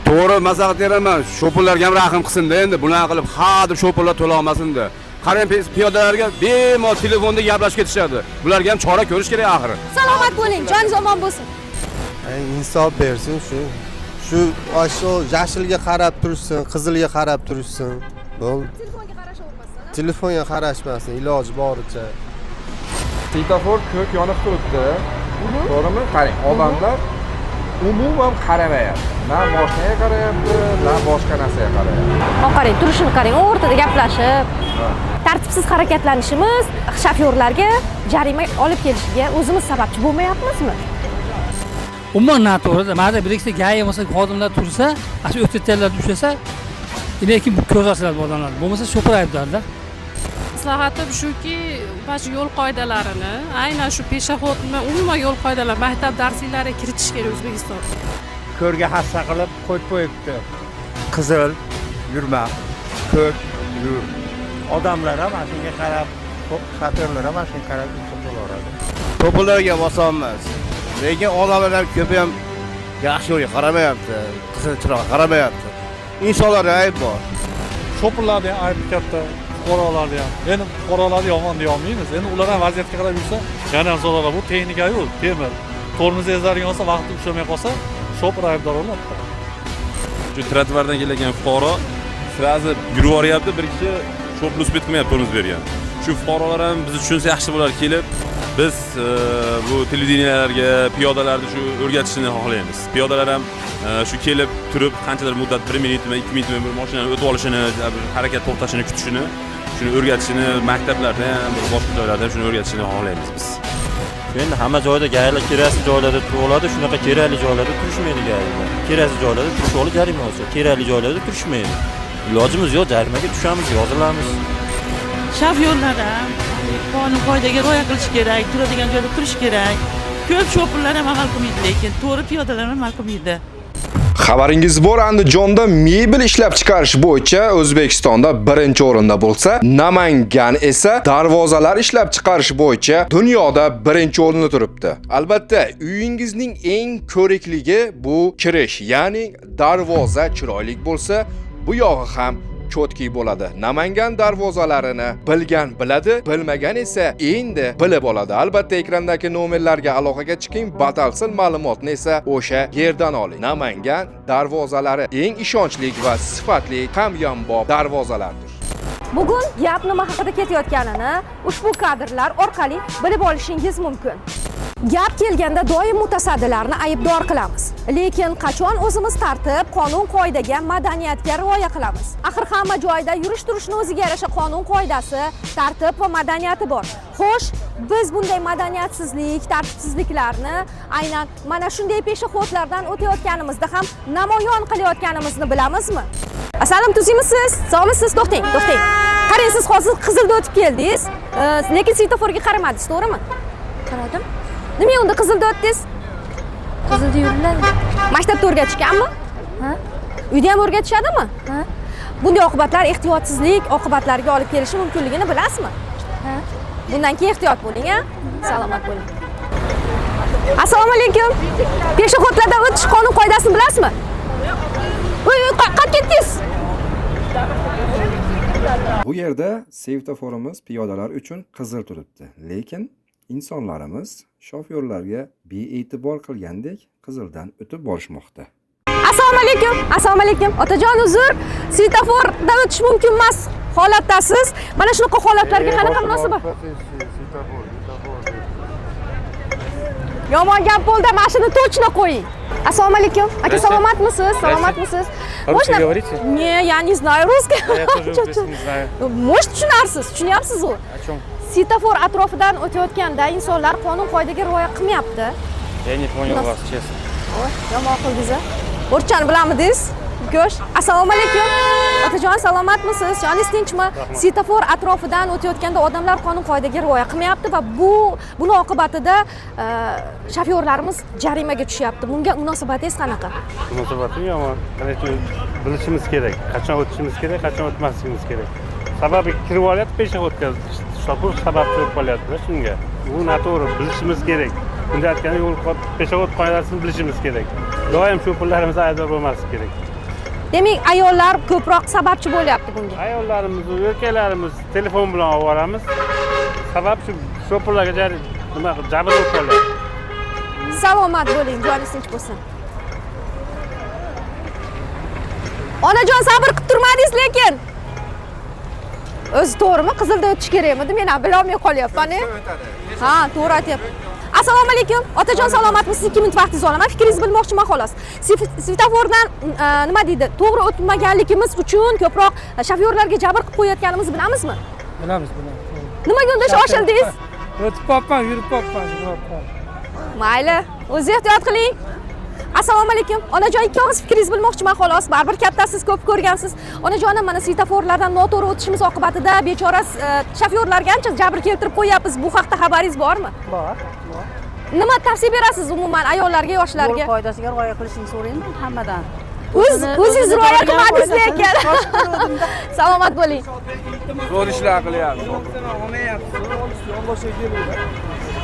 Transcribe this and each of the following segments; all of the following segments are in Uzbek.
To'g'ri, maslahat beraman, shopirlarga ham rahm qilsinda endi, bunaqa qilib ha deb shopirlar to'la olmasinda. Qarang, piyodalarga bemalol telefonda gaplashib ketishadi. Bularga ham chora ko'rish kerak axir. Salomat bo'ling, joningiz omon bo'lsin. Insof bersin. Shu yashilga qarab turishsin, qizilga qarab turishsin, bo'ldi. Telefonga qarashavermasdan. Telefonga qarashmasin iloji boricha. Svetofor ko'k yonib turibdi, to'g'rimi? Qarang, odamlar umuman qaramayapti, na moshinaga qarayapti, na boshqa narsaga qarayapti. Hop, qarang, turishini qarang, o'rtada gaplashib. Tartibsiz harakatlanishimiz shofyorlarga jarima olib kelishiga o'zimiz sababchi bo'lmayapmizmi? Umuman noto'g'ri. Mana bir ikkita ГАИ bo'lmasa, xodimlar tursa, ana shu o'tayotganlarni ushlasa, lekin bu ko'z ochiladi bu odamlar. Bo'lmasa, shopir aybdorda. Maslahatim shuki, mana shu yo'l qoidalarini, aynan shu пешеход ni, umuman yo'l qoidalarini maktab darsliklariga kiritish kerak O'zbekistonda. Ko'rga hassa qilib qo'yib qo'yibdi. Qizil yurma, ko'k yur. Odamlar ham mana shunga qarab, shofyorlar ham mana shunga qarab yursa bo'laveradi. To'plarga oson emas, lekin odamlar ham ko'pi ham yaxshi yo'lga qaramayapti, qizil chiroqqa qaramayapti. Insonlarda ayb bor. Shopirlarni ham aybi katta, fuqarolarni ham. Endi fuqarolarni yomon deya olmaymiz. Endi ular ham vaziyatga qarab yursa yana ham zo'rroq. Bu texnikayu, temir tormoz ezadigan bo'lsa, vaqtida ushlamay qolsa, shopir aybdor bo'ladi. Shu trotuardan kelayotgan fuqaro сразу yurib yuboryapti, bir kishi shopir успеть qilmayapti tormoz bergan. Shu fuqarolar ham bizni tushunsa yaxshi bo'lar kelib. Biz bu televideniyalarga piyodalarni shu o'rgatishini xohlaymiz. Piyodalar ham shu kelib turib, qanchadir muddat, bir minutmi, 2 minutmi, bir mashinani o'tib olishini, bir harakat to'xtashini kutishini, shuni o'rgatishini, maktablarda ham, bir boshqa joylarda ham shuni o'rgatishini xohlaymiz biz. Endi hamma joyda ГАИ lar keraksiz joylarda turib oladi, shunaqa kerakli joylarda turishmaydi ГАИ lar. Keraksiz joylarda turishib olib jarima olsa, kerakli joylarda turishmaydi. Ilojimiz yo'q, jarimaga tushamiz, yozilamiz. Shofyorlar ham qonun qoidaga rioya qilish kerak, turadigan joyda turish kerak. Ko'p shopirlar ham amal qilmaydi, lekin to'g'ri, piyodalar ham amal qilmaydi. Xabaringiz bor, Andijonda mebel ishlab chiqarish bo'yicha O'zbekistonda birinchi o'rinda bo'lsa, Namangan esa darvozalar ishlab chiqarish bo'yicha dunyoda birinchi o'rinda turibdi. Albatta, uyingizning eng ko'rikligi bu kirish, ya'ni darvoza chiroyli bo'lsa, bu yog'i ham чёткий bo'ladi. Namangan darvozalarini bilgan biladi, bilmagan esa endi bilib oladi. Albatta, ekrandagi nomerlarga aloqaga chiqing, batafsil ma'lumotni esa o'sha yerdan oling. Namangan darvozalari eng ishonchli va sifatli hamyonbop darvozalardir. Bugun gap nima haqida ketayotganini ushbu kadrlar orqali bilib olishingiz mumkin. Gap kelganda doim mutasaddilarni aybdor qilamiz. Lekin qachon o'zimiz tartib, qonun qoidaga, madaniyatga rioya qilamiz? Axir hamma joyda yurish turishni o'ziga yarasha qonun qoidasi, tartib va madaniyati bor. Xo'sh, biz bunday madaniyatsizlik, tartibsizliklarni aynan mana shunday пешеход lardan o'tayotganimizda ham namoyon qilayotganimizni bilamizmi? Asalim, tuzimisiz? Sog'misiz? To'xtang, to'xtang. Qarang, siz hozir qizilda o'tib keldingiz, lekin svetoforga qaramadingiz, to'g'rimi? Qaradim. Nima, unda qizilda o'tdingiz? Qizilda yuriladi. Maktabda o'rgatishganmi? Ha. Uyda ham o'rgatishadimi? Ha. Bunday oqibatlar ehtiyotsizlik oqibatlariga olib kelishi mumkinligini bilasizmi? Ha. Bundan keyin ehtiyot bo'ling, a? Salomat bo'ling. Assalomu alaykum. Пешеход lardan o'tish qonun qoidasini bilasizmi? Voy, voy, qayerga ketdingiz? Bu yerda svetoforimiz piyodalar uchun qizil turibdi, lekin insonlarimiz shofyorlarga bee'tibor qilgandek qizildan o'tib borishmoqda. Assalomu alaykum. Assalomu alaykum. Otajon, uzr. Svetofordan o'tish mumkin emas holatdasiz. Mana shunaqa holatlarga qanaqa munosabat? Svetofor, svetofor. Yomon gap bo'ldi, mana shuni точно qo'ying. Assalomu alaykum. Aka, salomatmisiz? Salomatmisiz? По-русски Можно- говорите? Не, я не знаю русский. Я тоже английский не знаю. Может, tushunarsiz, tushunyapsiz u. О чем? Svetofor atrofidan o'tayotganda insonlar qonun qoidaga rioya qilmayapti. Я не понял Нас- вас, честно. Voy, yomon qildingiz a. O'rischani bilamidingiz? Go'sh. Assalomu alaykum. Otajon, salomatmisiz? Joningiz tinchmi? Svetofor atrofidan o'tayotganda odamlar qonun qoidaga rioya qilmayapti va buni oqibatida shofyorlarimiz jarimaga tushyapti. Bunga munosabatingiz qanaqa? Munosabatim yomon. Lekin bilishimiz kerak. Qachon o'tishimiz kerak, qachon o'tmasligimiz kerak. Sababi kirib olyapti пешеход ga. Shofyor sababchi bo'lib qolyapti shunga. Bu noto'g'ri, bilishimiz kerak. Bunday aytganda yo'l пешеход qoidasini bilishimiz kerak. Doim shofirlarimiz aybdor bo'lmasligi kerak. Demak, ayollar ko'proq sababchi bo'lyapti bunga. Ayollarimiz, erkaklarimiz telefon bilan oboramiz. Sabab shu shofirlarga nima jabr bo'lib qolyapti. Salomat bo'ling, joningiz tinch bo'lsin. Onajon, sabr qilib turmadingiz lekin. O'zi to'g'rimi? Qizilda o'tish kerakmidi? Men ham bila olmay qolyapman. Ha, to'g'ri aytyapti. Assalomu alaykum. Otajon, salomatmisiz? 2 minut vaqtingizni olaman. Fikringizni bilmoqchiman xolos. Svetofordan nima deydi? To'g'ri o'tmaganligimiz uchun ko'proq shofyorlarga jabr qilib qo'yayotganimizni bilamizmi? Bilamiz, bilamiz. Nimaga unda shoshildingiz? O'tib qolibman, yurib qolibman. Mayli, o'zi ehtiyot qiling. Assalomu alaykum. Onajon, ikki og'iz fikringizni bilmoqchiman xolos. Baribir kattasiz, ko'p ko'rgansiz. Onajonim, mana svetoforlardan noto'g'ri o'tishimiz oqibatida bechora shofyorlarga ancha jabr keltirib qo'yapmiz. Bu haqda xabaringiz bormi? Bor, bor. Nima tavsiya berasiz umuman ayollarga, yoshlarga? Yo'l qoidasiga rioya qilishni so'rayman hammadan. O'zingiz rioya qilmadingiz lekin. Salomat bo'ling. Zo'r ishlar qilyapsiz.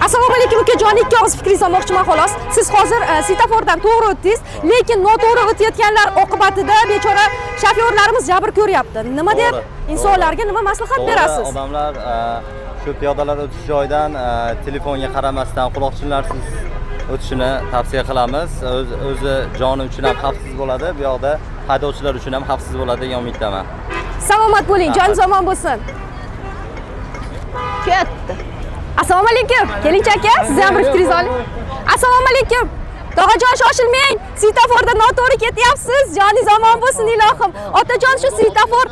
Assalomu alaykum ukajon, ikki og'iz fikringizni olmoqchiman xolos. Siz hozir svetofordan to'g'ri o'tdingiz, lekin noto'g'ri o'tayotganlar oqibatida bechora shofyorlarimiz jabr ko'ryapti. Nima deb insonlarga nima maslahat berasiz? Odamlar shu piyodalar o'tish joyidan telefonga qaramasdan quloqchinlarsiz o'tishini tavsiya qilamiz. O'zi joni uchun ham xavfsiz bo'ladi, bu yoqda haydovchilar uchun ham xavfsiz bo'ladi degan umiddaman. Salomat bo'ling, joningiz omon bo'lsin. Ketdi. Assalomu alaykum. Keling aka, siz ham bir fikringizni oling. Assalomu alaykum. Tog'ajon, shoshilmang. Svetoforda noto'g'ri ketyapsiz. Joningiz omon bo'lsin ilohim. Otajon, shu svetofor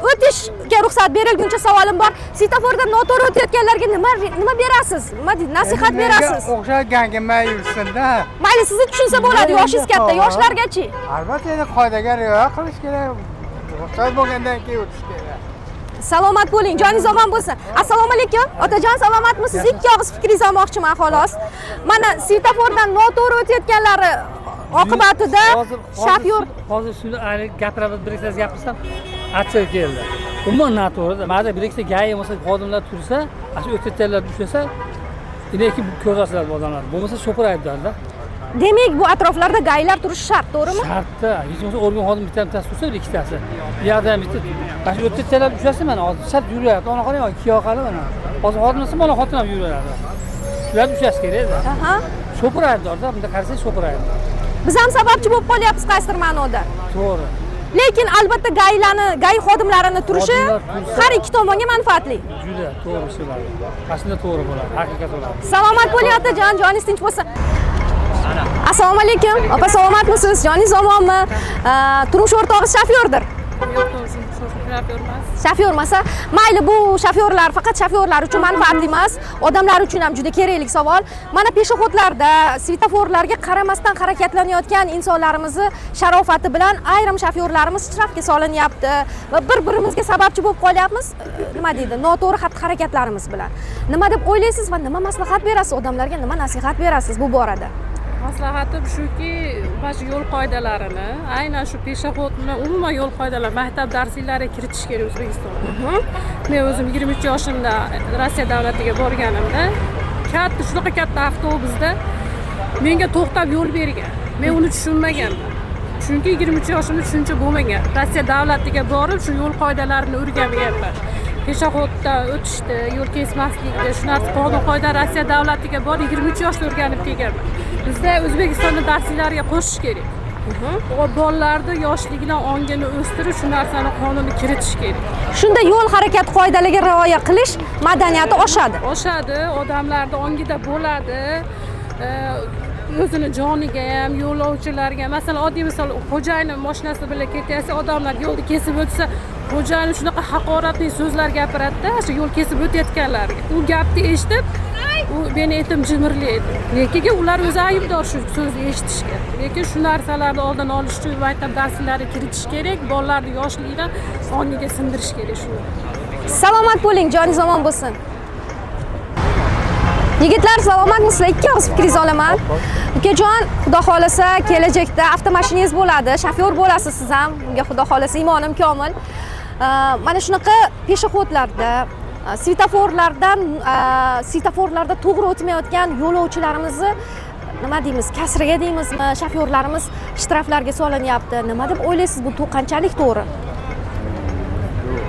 o'tishga ruxsat berilguncha savolim bor. Svetoforda noto'g'ri o'tayotganlarga nima berasiz? Nima deydi? Nasihat berasiz? O'xshaganga yursin-da. Mayli, sizni tushunsa bo'ladi, yoshingiz katta, yoshlargachi? Albatta, endi qoidaga rioya qilish kerak. Ruxsat bo'lgandan keyin o'tish kerak. Salomat bo'ling, joningiz omon bo'lsin. Assalomu alaykum. Otajon, salomatmisiz? Ikki og'iz fikringizni olmoqchiman xolos. Mana svetofordan noto'g'ri o'tayotganlari oqibatida shofyor hozir shuni gapirib bir ikkitasi gapirsam achchig'i keldi. Umuman noto'g'ri. Mana bir ikkita GAI bo'lsa, xodimlar tursa, shu o'tayotganlar ushlasa, lekin ko'z ochiladi bu odamlar. Bo'lmasa shofir aybdorda. Demak, bu atroflarda GAIlar turishi shart, to'g'rimi? Shartda. Hech bo'lmasa organ xodim bittasi tursa, ikkitasi. Bu yoqda ham bitta. Mana shu o'tayotganlar ushlasa, mana hozir shart yuryapti. Ona qarang, ikki yoqali mana. Hozir xodim bo'lsa, mana xotin ham yuraveradi. Shularni ushlash kerak-da. Aha. Shofir aybdorda, bunda qarasangiz shofir aybdor. Biz ham sababchi bo'lib qolyapmiz qaysidir ma'noda. To'g'ri. Lekin albatta GAI xodimlarini turishi har ikki tomonga manfaatli. Juda to'g'ri bo'ladi. Aslida to'g'ri bo'ladi, haqiqat bo'ladi. Salomat bo'ling otajon, joningiz tinch bo'lsin. Assalomu alaykum. Opa, salomatmisiz? Joningiz omonmi? Turmush o'rtog'ingiz shofyordir? Yo'q, shofyor emas. Shofyor emas. Mayli, bu shofyorlar faqat shofyorlar uchun manfaatli emas, odamlar uchun ham juda kerakli savol. Mana peshexodlarda, svetoforlarga qaramasdan harakatlanayotgan insonlarimizni sharofati bilan ayrim shofyorlarimiz shtrafga solinyapti va bir-birimizga sababchi bo'lib qolyapmiz. Nima deydi? Noto'g'ri xatti-harakatlarimiz bilan. Nima deb o'ylaysiz va nima maslahat berasiz odamlarga, nima nasihat berasiz bu borada? Maslahatim shuki, mana shu yo'l qoidalarini, aynan shu peshexodni umuman yo'l qoidalari maktab darsliklariga kiritish kerak O'zbekistonda. Men o'zim 23 yoshimda Rossiya davlatiga borganimda, katta shunaqa katta avtobusda menga to'xtab yo'l bergan. Men uni tushunmaganman. Chunki 23 yoshimda tushuncha bo'lmagan. Rossiya davlatiga borib shu yo'l qoidalarini o'rganganman. Peshexodda o'tishdi, yo'l kesmaslikda, shu narsa qonun qoida Rossiya davlatiga borib 23 yoshda o'rganib kelganman. Bizda O'zbekistonda darsliklarga qo'shish kerak. Bolalarni yoshligidan ongini o'stirib, shu narsani qonunni kiritish kerak. Shunda yo'l harakat qoidalariga rioya qilish madaniyati oshadi. Oshadi, odamlarda ongida bo'ladi. O'zini joniga ham, yo'lovchilarga, masalan, oddiy misol, xo'jayin mashinasi bilan ketyapsa, odamlar yo'lni kesib o'tsa, xo'jayin shunaqa haqoratli so'zlar gapiradi-da, shu yo'l kesib o'tayotganlarga. U gapni eshitib, u meni etim jimirlaydi. Lekin ular o'zi aybdor shu so'zni eshitishga. Lekin shu narsalarni oldini olish uchun maktab darsliklariga kiritish kerak, bolalarni yoshligidan ongiga sindirish kerak shuni. Salomat bo'ling, joningiz omon bo'lsin. Yigitlar, salomatmisizlar? Ikki og'iz fikringizni olaman. Ukajon, xudo xolasa kelajakda avtomashinangiz bo'ladi, shofyor bo'lasiz siz ham. Bunga xudo xolasa imonim komil. Mana shunaqa peshexodlarda Svetoforlardan svetoforlarda to'g'ri o'tmayotgan yo'lovchilarimizni nima deymiz, kasriga deymizmi, shofyorlarimiz shtraflarga solinyapti. Nima deb o'ylaysiz, bu qanchalik to'g'ri?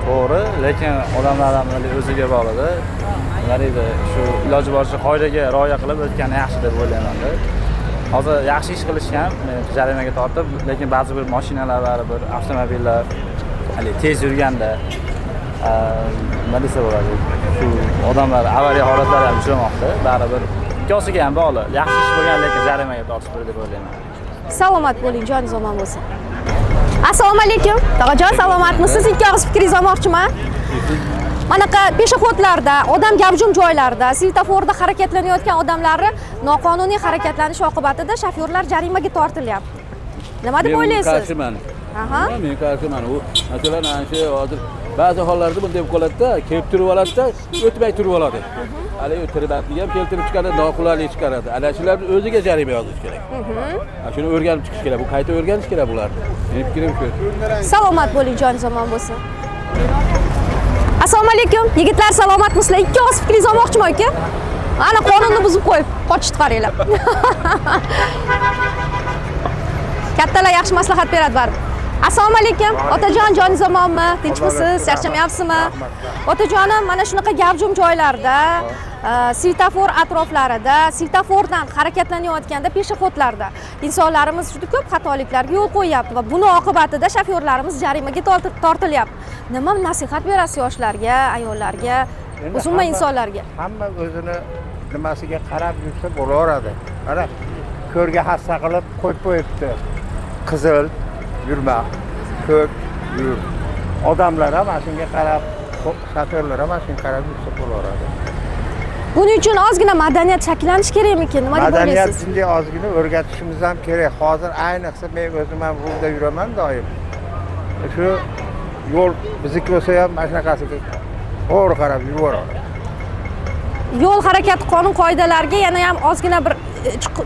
To'g'ri, lekin odamlar ham o'ziga bog'liqda. Nima deydi, shu iloji boricha qoidaga rioya qilib o'tgani yaxshi deb o'ylayman-da. Hozir yaxshi ish qilishgan, jarimaga tortib, lekin ba'zi bir mashinalar, baribir avtomobillar hali tez yurganda nima desa bo'ladi, shu odamlar avariya holatlari ham uchramoqda. Baribir ikkosiga ham bog'liq. Yaxshi ish bo'lgan, lekin jarimaga tortib deb o'ylayman. Salomat bo'ling, joningiz omon bo'lsin. Assalomu alaykum. Tog'ajon, salomatmisiz? Ikki og'iz fikringizni olmoqchiman. Manaqa peshexodlarda, odam gavjum joylarda, svetoforda harakatlanayotgan odamlarni noqonuniy harakatlanish oqibatida shofyorlar jarimaga tortilyapti. Nima deb o'ylaysiz? Men qarshiman. Aha. Men qarshiman. U masalan, ana shu hozir ba'zi hollarda bunday bo'lib qoladi-da, kelib turib oladi-da, o'tmay turib oladi. Hali u tirbandlik ham keltirib chiqaradi, noqulaylik chiqaradi. Ana shularni o'ziga jarima yozish kerak. Shuni o'rganib chiqish kerak. Bu qayta o'rganish kerak bularni. Mening fikrim shu. Salomat bo'ling, joningiz omon bo'lsin. Assalomu alaykum. Yigitlar, salomatmisizlar? Ikki og'iz fikringizni olmoqchiman aka. Ana qonunni buzib qo'yib, qochishdi qaranglar. Kattalar yaxshi maslahat beradi baribir. Assalomu alaykum. Otajon, joningiz omonmi? Tinchmisiz? Charchamayapsizmi? Otajonim, mana shunaqa gavjum joylarda, svetofor atroflarida, svetofordan harakatlanayotganda peshexodlarda insonlarimiz juda ko'p xatoliklarga yo'l qo'yyapti va buni oqibatida shofyorlarimiz jarimaga tortilyapti. Nima nasihat berasiz yoshlarga, ayollarga, umuman insonlarga? Hamma o'zini nimasiga qarab yursa bo'laveradi. Mana ko'rga hassa qilib qo'yib qo'yibdi. Qizil yurma, ko'k yur. Odamlar ham shunga qarab, shofyorlar ham shunga qarab yursa bo'laveradi. Buning uchun ozgina madaniyat shakllanishi kerakmikin? Nima deb o'ylaysiz? Madaniyat shunday ozgina o'rgatishimiz ham kerak. Hozir ayniqsa men o'zim ham rulda yuraman doim. Shu yo'l bizniki bo'lsa ham mana shunaqasiga to'g'ri qarab yuraveradi. Yo'l harakati qonun qoidalariga yana ham ozgina bir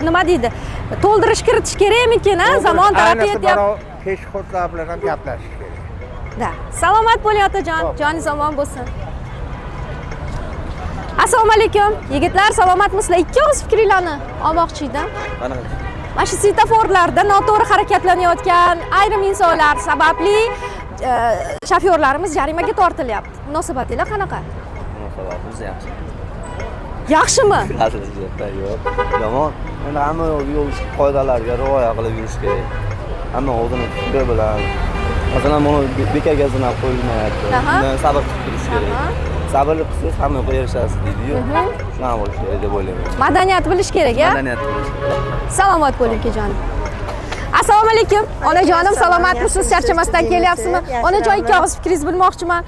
nima deydi, to'ldirish kiritish kerakmikin, ha? Zamon taraqqiy etyapti. Peshxodlar bilan ham gaplashish kerak. Da. Salomat bo'ling otajon, joningiz omon bo'lsin. Assalomu alaykum. Yigitlar, salomatmisizlar? Ikki og'iz fikringlarni olmoqchi edim. Mana shu svetoforlarda noto'g'ri harakatlanayotgan ayrim insonlar sababli shofyorlarimiz jarimaga tortilyapti. Munosabatinglar qanaqa? Munosabatimiz yaxshi. Yaxshimi? Yo'q, yomon. Endi hamma yo'l qoidalariga rioya qilib yurish kerak. Hamma o'zini fikri bilan. Masalan, buni bekorga zinab qo'yilmayapti. Bundan sabr qilib turish kerak. Sabrli qilsangiz hamma yoqqa erishasiz deydi-yu. Shunaqa bo'lishi kerak deb o'ylayman. Madaniyat bilish kerak, a? Madaniyat bilish kerak. Salomat bo'ling, ukajonim. Assalomu alaykum. Onajonim, salomatmisiz? Charchamasdan kelyapsizmi? Onajon, ikki og'iz fikringizni bilmoqchiman.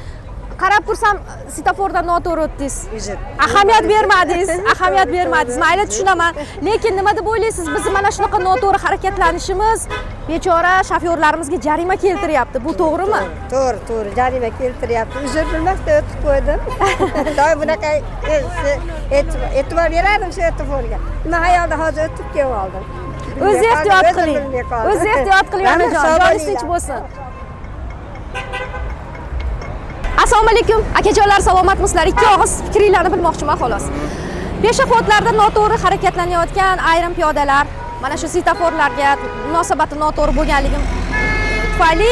Qarab tursam, svetofordan noto'g'ri o'tdingiz. Ahamiyat bermadingiz, ahamiyat bermadingiz. Mayli, tushunaman. Lekin nima deb o'ylaysiz, bizni mana shunaqa noto'g'ri harakatlanishimiz bechora shofyorlarimizga jarima keltiryapti. Bu to'g'rimi? To'g'ri, to'g'ri, jarima keltiryapti. Uzr bilmasdan o'tib qo'ydim. Doim bunaqa e'tibor berardim shu svetoforga. Nima xayolda hozir o'tib kelib oldim. O'zi ehtiyot qiling. O'zi ehtiyot qiling, onajon. Joningiz tinch bo'lsin. Assalomu alaykum. Akajonlar, salomatmisizlar? Ikki og'iz fikringlarni bilmoqchiman xolos. Peshexodlarda noto'g'ri harakatlanayotgan ayrim piyodalar mana shu svetoforlarga munosabati noto'g'ri bo'lganligi tufayli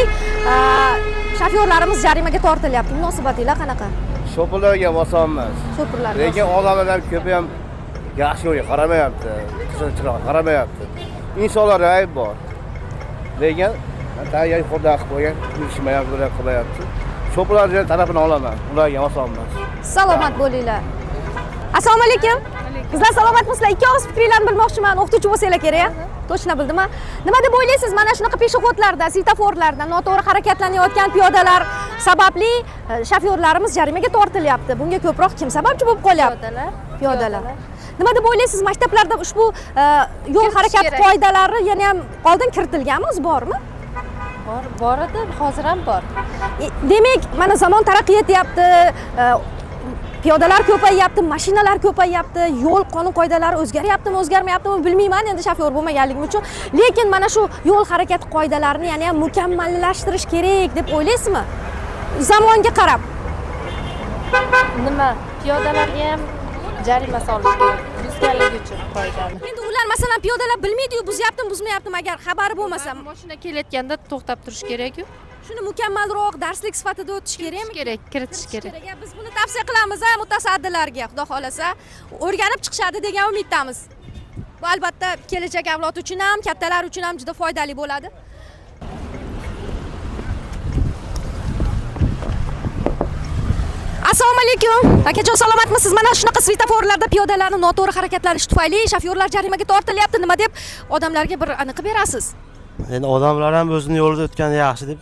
shofyorlarimiz jarimaga tortilyapti. Munosabatinglar qanaqa? Shofyorlarga oson emas. Shofyorlarga. Lekin odamlar ham ko'pi ham yaxshi yo'lga qaramayapti, qizil chiroqqa qaramayapti. Insonlarda ayb bor. Lekin tayyor xuddi qilib qo'ygan, yurishmayapti, bular qilmayapti. Shofyorlarning tarafini olaman, ularga oson emas. Salomat bo'linglar. Assalomu alaykum. Qizlar, salomatmisizlar? Ikki og'iz fikringlarni bilmoqchiman. O'qituvchi bo'lsanglar kerak, To'chna bildimi? Nima deb o'ylaysiz, mana shunaqa peshexodlarda, svetoforlarda noto'g'ri harakatlanayotgan piyodalar sababli shofyorlarimiz jarimaga tortilyapti. Bunga ko'proq kim sababchi bo'lib qolyapti? Piyodalar. Piyodalar. Nima deb o'ylaysiz, maktablarda ushbu yo'l harakati qoidalari yana ham oldin kiritilganmi, o'zi bormi? Bor, bor edi, hozir ham bor. Demak, mana zamon taraqqiy etyapti, piyodalar ko'payyapti, mashinalar ko'payyapti, yo'l qonun qoidalari o'zgaryaptimi, o'zgarmayaptimi bilmayman, endi shofyor bo'lmaganligim uchun. Lekin mana shu yo'l harakati qoidalarini yana ham mukammallashtirish kerak deb o'ylaysizmi? Zamonga qarab. Nima, piyodalarga ham jarima solish kerak buzganligi uchun qoidani. Endi ular masalan piyodalar bilmaydi-yu, buzyaptimi, buzmayaptimi agar xabari bo'lmasa. Mashina kelayotganda to'xtab turish kerak-ku. Shuni mukammalroq darslik sifatida o'tish kerakmi? Kerak, kiritish kerak. Biz buni tavsiya qilamiz a mutasaddilarga, Xudo xolasa o'rganib chiqishadi degan umiddamiz. Bu albatta kelajak avlod uchun ham, kattalar uchun ham juda foydali bo'ladi. Assalomu alaykum. Akajon, salomatmisiz? Mana shunaqa svetoforlarda piyodalarni noto'g'ri harakatlanishi tufayli shofyorlar jarimaga tortilyapti. Nima deb odamlarga bir aniq berasiz? Endi odamlar ham o'zini yo'lida o'tgani yaxshi deb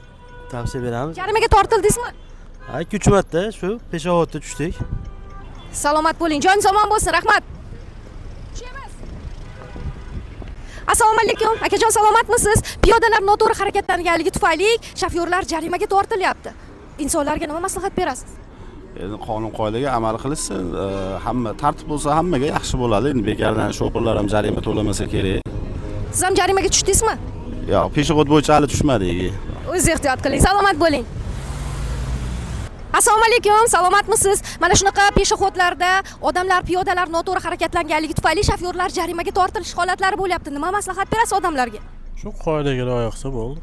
tavsiya beramiz. Jarimaga tortildingizmi? Ha, 2-3 marta shu peshovodda tushdik. Salomat bo'ling. Joningiz omon bo'lsin. Rahmat. Assalomu alaykum. Akajon, salomatmisiz? Piyodalar noto'g'ri harakatlanganligi tufayli shofyorlar jarimaga tortilyapti. Insonlarga nima maslahat berasiz? Endi qonun qoidaga amal qilishsin, hamma tartib bo'lsa hammaga yaxshi bo'ladi. Endi bekordan shofyorlar ham jarima to'lamasa kerak. Siz ham jarimaga tushdingizmi? Yo'q, peshxod bo'yicha hali tushmadik. O'zingiz ehtiyot qiling. Salomat bo'ling. Assalomu alaykum, salomatmisiz? Mana shunaqa peshxodlarda odamlar, piyodalar noto'g'ri harakatlanganligi tufayli shofyorlar jarimaga tortilish holatlari bo'lyapti. Nima maslahat berasiz odamlarga? Shu qoidaga rioya qilsa bo'ldi.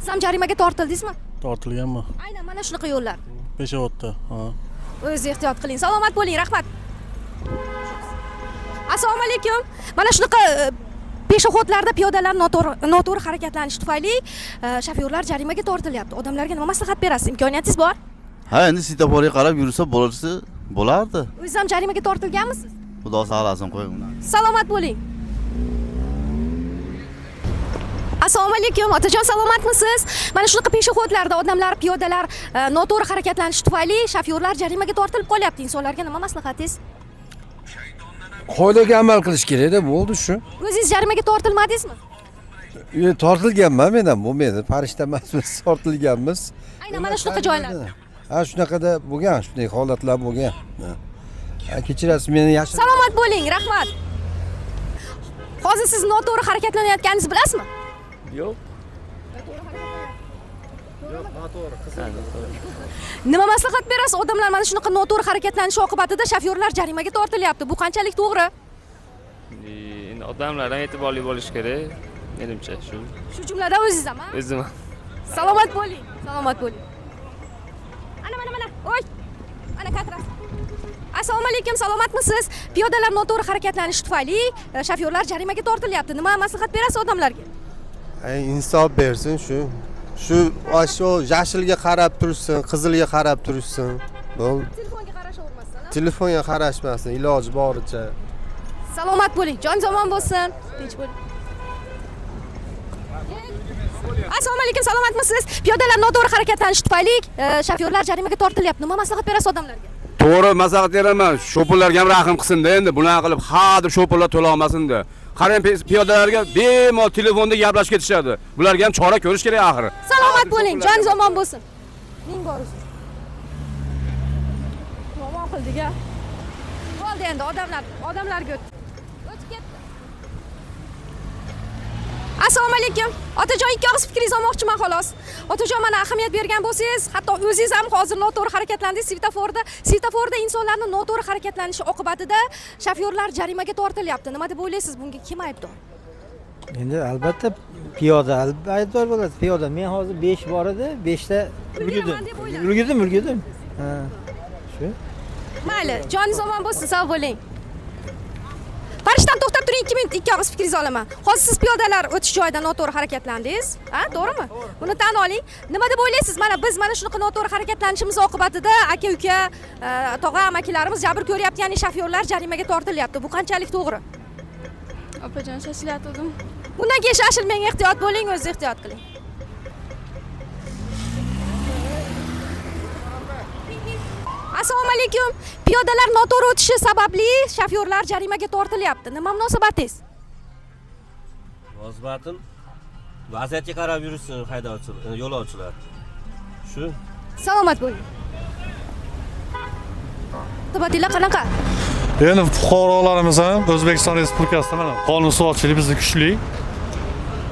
Siz ham jarimaga tortildingizmi? Tortilganmi? Aynan mana shunaqa yo'llar. Peshovodda, ha. O'zingiz ehtiyot qiling. Salomat bo'ling, rahmat. Assalomu alaykum. Mana shunaqa peshxodlarda piyodalar noto'g'ri harakatlanishi tufayli shofyorlar jarimaga tortilyapti. Odamlarga nima maslahat berasiz? Imkoniyatingiz bor? Ha, endi svetoforga qarab yursa bo'lsa bo'lardi. O'zingiz ham jarimaga tortilganmisiz? Xudo saqlasin, qo'ying uni. Salomat bo'ling. Assalomu alaykum, otajon, salomatmisiz? Mana shunaqa peshxodlarda odamlar, piyodalar noto'g'ri harakatlanishi tufayli shofyorlar jarimaga tortilib qolyapti. Insonlarga nima maslahatingiz? Qoidaga amal qilish kerak-da, bo'ldi shu. O'zingiz jarimaga tortilmadingizmi? Tortilganman men ham, bo'lmaydi, farishta emasmiz, tortilganmiz. Aynan mana shunaqa joylarda. Ha, shunaqada bo'lgan, shunday holatlar bo'lgan. Ha, kechirasiz meni yashir. Salomat bo'ling, rahmat. Hozir siz noto'g'ri harakatlanayotganingizni bilasizmi? Yo'q. Yo'q, noto'g'ri, qizil. Nima maslahat berasiz? Odamlar mana shunaqa noto'g'ri harakatlanishi oqibatida shofyorlar jarimaga tortilyapti. Bu qanchalik to'g'ri? Endi odamlar ham e'tiborli bo'lish kerak, menimcha shu. Shu jumladan o'zingiz ham, ha? O'zim ham. Salomat bo'ling, salomat bo'ling. Ana mana mana. Oy. Ana katras. Assalomu alaykum, salomatmisiz? Piyodalar noto'g'ri harakatlanishi tufayli shofyorlar jarimaga tortilyapti. Nima maslahat berasiz odamlarga? Insof bersin shu. Shu yashilga qarab tursin, qizilga qarab tursin. Bo'ldi. Telefonga qarashavermasdan. Telefonga qarashmasin, iloji boricha. Salomat bo'ling, joningiz omon bo'lsin. Tinch bo'ling. Assalomu alaykum, salomatmisiz? Piyodalar noto'g'ri harakatlanishi tufayli shofyorlar jarimaga tortilyapti. Nima maslahat berasiz odamlarga? To'g'ri maslahat beraman. Shofyorlarga ham rahim qilsin-da endi. Bunaqa qilib ha deb shofyorlar to'la olmasin-da. Qarang, piyodalarga bemalol telefonda gaplashib ketishadi. Bularga ham chora ko'rish kerak axir. Salomat bo'ling, joningiz omon bo'lsin. Ming bor uzr. Yomon qildik-a. Bo'ldi endi odamlarga o'tdi. O'tib ketdi. Assalomu alaykum. Otajon, ikki og'iz fikringizni olmoqchiman xolos. Otajon, mana ahamiyat bergan bo'lsangiz, hatto o'zingiz ham hozir noto'g'ri harakatlandingiz svetoforda. Svetoforda insonlarning noto'g'ri harakatlanishi oqibatida shofyorlar jarimaga tortilyapti. Nima deb o'ylaysiz, bunga kim aybdor? Endi albatta piyoda aybdor bo'ladi. Piyoda. Men hozir 5 bor edi, 5 ta ulgurdim, ulgurdim. Ha. Shu. Mayli, joningiz omon bo'lsin, sog' bo'ling. Farishtam, to'xtab turing, 2 minut ikki og'iz fikringizni olaman. Hozir siz piyodalar o'tish joyida noto'g'ri harakatlandingiz, ha, to'g'rimi? Buni tan oling. Nima deb o'ylaysiz? Mana biz mana shunaqa noto'g'ri harakatlanishimiz oqibatida aka-uka, tog'a, amakilarimiz jabr ko'ryapti, ya'ni shofyorlar jarimaga tortilyapti. Bu qanchalik to'g'ri? Opajon, shoshilayotgandim. Bundan keyin shoshilmang, ehtiyot bo'ling, o'zingiz ehtiyot qiling. Assalomu alaykum. Piyodalar noto'g'ri o'tishi sababli shofyorlar jarimaga tortilyapti. Nima munosabatingiz? Munosabatim vaziyatga qarab yursin haydovchilar, yo'lovchilar. Shu. Salomat bo'ling. Munosabatinglar qanaqa? Endi fuqarolarimiz ham O'zbekiston Respublikasida mana qonun-usulchilik bizni kuchli.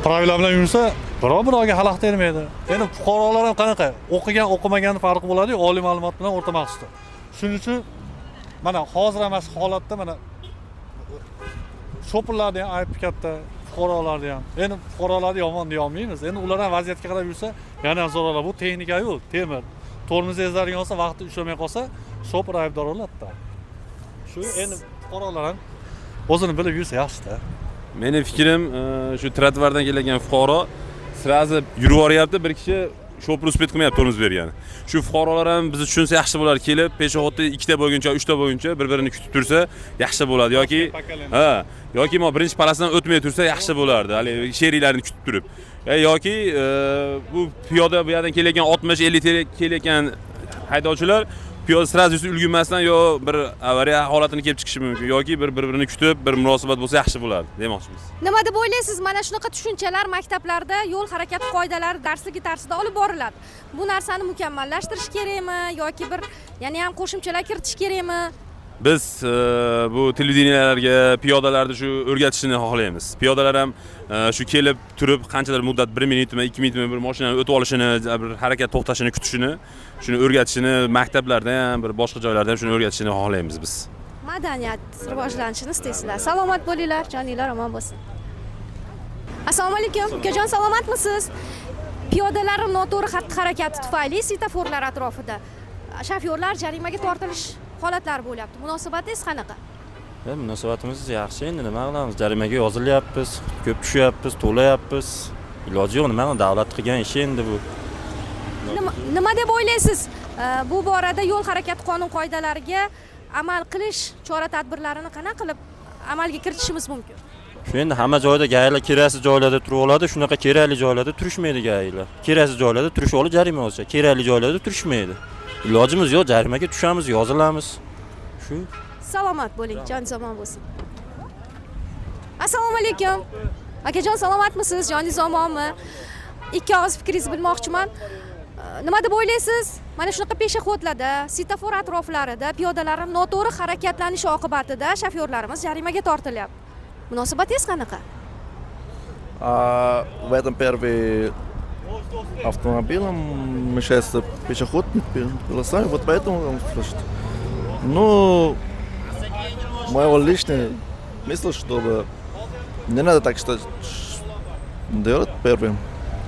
Правила bilan yursa, birov-birovga xalaqit bermaydi. Endi fuqarolar ham qanaqa? O'qigan, o'qimagan farqi bo'ladi-yu, oliy ma'lumot bilan o'rta maxsusda. Shuning uchun mana hozir ham shu holatda mana shopirlarni ham aybi katta, fuqarolarni ham. Endi fuqarolarni yomon deya olmaymiz. Endi ular ham vaziyatga qarab yursa, yana ham zo'rroq. Bu texnika-yu, temir. Tormoz ezadigan bo'lsa, vaqti ushlamay qolsa, shopir aybdor bo'ladi-da. Shu endi fuqarolar ham o'zini bilib yursa yaxshi-da. Meni fikrim, shu trotuardan kelgan fuqaro sразу yurib yuboryapti, bir kishi shopir успеть qilmayapti tormoz bergani. Shu fuqarolar ham bizni tushunsa yaxshi bo'lar, kelib пешеход da ikkita bo'lguncha, uchta bo'lguncha bir-birini kutib tursa yaxshi bo'ladi yoki ha, yoki mo birinchi полоса dan o'tmay tursa yaxshi bo'lardi. Hali sheriklarini kutib turib. Yoki bu piyoda bu yerdan kelayotgan 60-50 kelayotgan haydovchilar piyoda sразу ulgurmasdan yo bir avariya holatini kelib chiqishi mumkin yoki bir-birini kutib bir munosabat bo'lsa yaxshi bo'lardi demoqchimiz. Nima deb o'ylaysiz, mana shunaqa tushunchalar maktablarda yo'l harakati qoidalari darsligi tarzida olib boriladi. Bu narsani mukammallashtirish kerakmi yoki bir yana ham qo'shimchalar kiritish kerakmi? Biz bu televideniyalarga piyodalarni shu o'rgatishini xohlaymiz. Piyodalar ham shu kelib turib qanchadir muddat 1 minutmi, 2 minutmi bir mashinani o'tib olishini, bir harakat to'xtashini kutishini, shuni o'rgatishini maktablarda ham, bir boshqa joylarda ham shuni o'rgatishini xohlaymiz biz. Madaniyat rivojlanishini istaysizlar. Salomat bo'linglar, joninglar omon bo'lsin. Assalomu alaykum, ukajon, salomatmisiz? Piyodalarning noto'g'ri xatti-harakati tufayli svetoforlar atrofida shofyorlar jarimaga tortilish holatlari bo'lyapti. Munosabatingiz qanaqa? Munosabatimiz yaxshi, endi nima qilamiz? Jarimaga yozilyapmiz, ko'p tushyapmiz, to'layapmiz. Iloji yo'q, nima qilamiz? Davlat qilgan ishi endi bu. Nima deb o'ylaysiz? Bu borada yo'l harakati qonun qoidalariga amal qilish chora-tadbirlarini qanaqa qilib amalga kiritishimiz mumkin? Shu endi hamma joyda gaylar keraksiz joylarda turib oladi, shunaqa kerakli joylarda turishmaydi gaylar. Keraksiz joylarda turish olib jarima olsa, kerakli joylarda turishmaydi. Ilojimiz yo'q, jarimaga tushamiz, yozilamiz. Shu. Salomat bo'ling, joningiz omon bo'lsin. Assalomu alaykum. Akajon, salomatmisiz? Joningiz omonmi? Ikki og'iz fikringizni bilmoqchiman. Nima deb o'ylaysiz? Mana shunaqa пешеход larda, svetofor atroflarida piyodalarning noto'g'ri harakatlanishi oqibatida shofyorlarimiz jarimaga tortilyapti. Munosabatingiz qanaqa? В этом первый автомобилем мешается пешеход полоса, вот поэтому он слышит. Ну, моего личный мысль, чтобы не надо так что делать первым.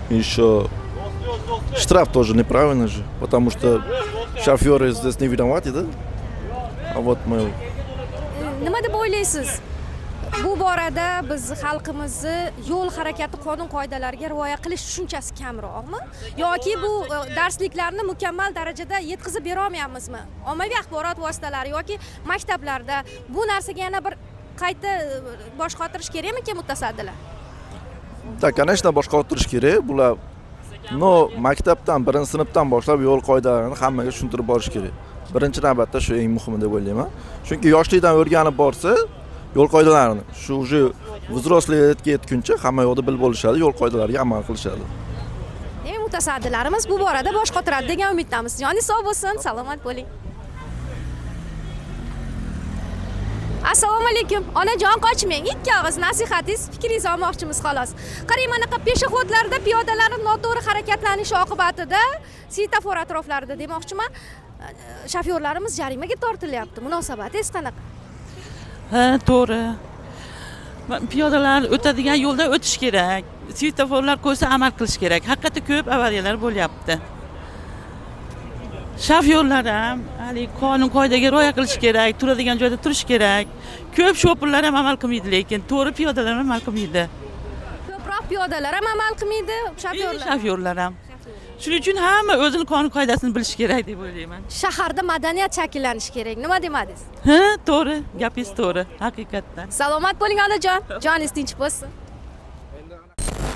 Еще штраф тоже неправильно же, потому что шоферы здесь не виноваты, да? А вот мы. Nima deb o'ylaysiz? Bu borada biz xalqimizni yo'l harakati qonun qoidalariga rioya qilish tushunchasi kamroqmi yoki bu darsliklarni mukammal darajada yetkazib bera olmayapmizmi? Ommaviy axborot vositalari yoki maktablarda bu narsaga yana bir qayta bosh qotirish kerakmikin mutasaddilar? Да, конечно, bosh qotirish kerak bular. Но maktabdan, birinchi sinfdan boshlab yo'l qoidalarini hammaga tushuntirib borish kerak. Birinchi navbatda shu eng muhimi deb o'ylayman. Chunki yoshlikdan o'rganib borsa yo'l qoidalarini, shu уже взрослый ga yetguncha hamma yoqda bilib olishadi, yo'l qoidalariga amal qilishadi. Demak, mutasaddilarimiz bu borada bosh qotiradi degan umiddamiz. Joningiz sog' bo'lsin, salomat bo'ling. Assalomu alaykum. Onajon, qochmang. Ikki og'iz nasihatingiz, fikringizni olmoqchimiz xolos. Qarang, manaqa пешеход larda piyodalarning noto'g'ri harakatlanishi oqibatida svetofor atroflarida demoqchiman, shofyorlarimiz jarimaga tortilyapti. Munosabatingiz qanaqa? Ha, to'g'ri. Piyodalar o'tadigan yo'lda o'tish kerak. Svetoforlar qo'ysa amal qilish kerak. Haqiqatda ko'p avariyalar bo'lyapti. Shofyorlar ham hali qonun qoidaga rioya qilish kerak, turadigan joyda turish kerak. Ko'p shofyorlar ham amal qilmaydi, lekin to'g'ri piyodalar ham amal qilmaydi. Ko'proq piyodalar ham amal qilmaydi, shofyorlar. Shofyorlar ham. Shuning uchun hamma o'zini qonun qoidasini bilishi kerak deb o'ylayman. Shaharda madaniyat shakllanishi kerak. Nima demadingiz? Ha, to'g'ri, gapingiz to'g'ri, haqiqatdan. Salomat bo'ling onajon, joningiz tinch bo'lsin.